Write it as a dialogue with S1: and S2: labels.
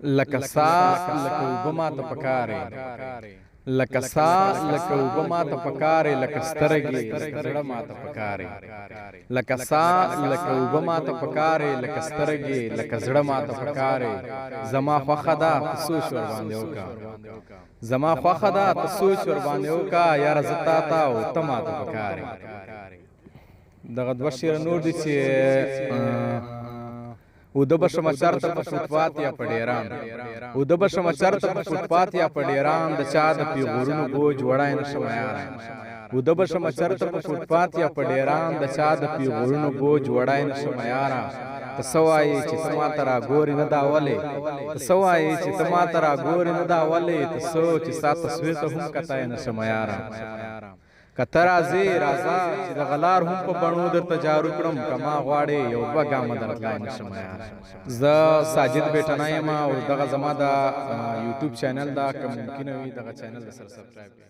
S1: لکه سا لکه اوبه ماته پکارې، لکه سا لکه اوبه ماته پکارې، لکه سترګې لکه زړه ماته پکارې. لکه سا لکه اوبه ماته پکارې، لکه سترګې لکه زړه ماته پکارې. زما خوښه ده ته سوچ ورباندې وکړه، زما خوښه ده ته سوچ ورباندې وکړه، یاره زه تا ته او ته ماته پکارې. دغه دوه شعره نور دي چې اوده به شمه چرته په فوټپات یا په ډیران، اوده به شمه چرته په فوټپات یا په ډیران، د چا د پیغورونو بوج وړای نه شم یاره. اوده به شمه چرته په فوټپات یا په ډیران، د چا د پیغورونو بوج وړای نه شم یاره. ته څه وایې چې ته ماته راګورې نه دا ولې؟ ته څه وایې چې ته ماته راګورې نه دا ولې؟ ته څه چې ستا تصویر ته هم کتای نه شم یاره. که ته راځې راځه چې دغه لار هم په بڼو درته جارو کړم، که ما غواړې یو دوه ګامه درتلای نه شم یاره. زه ساجد بیټنا یم او دغه زما د یوټیوب چینل ده، که ممکنه وي دغه چینل د سره سبسکرایب کړئ.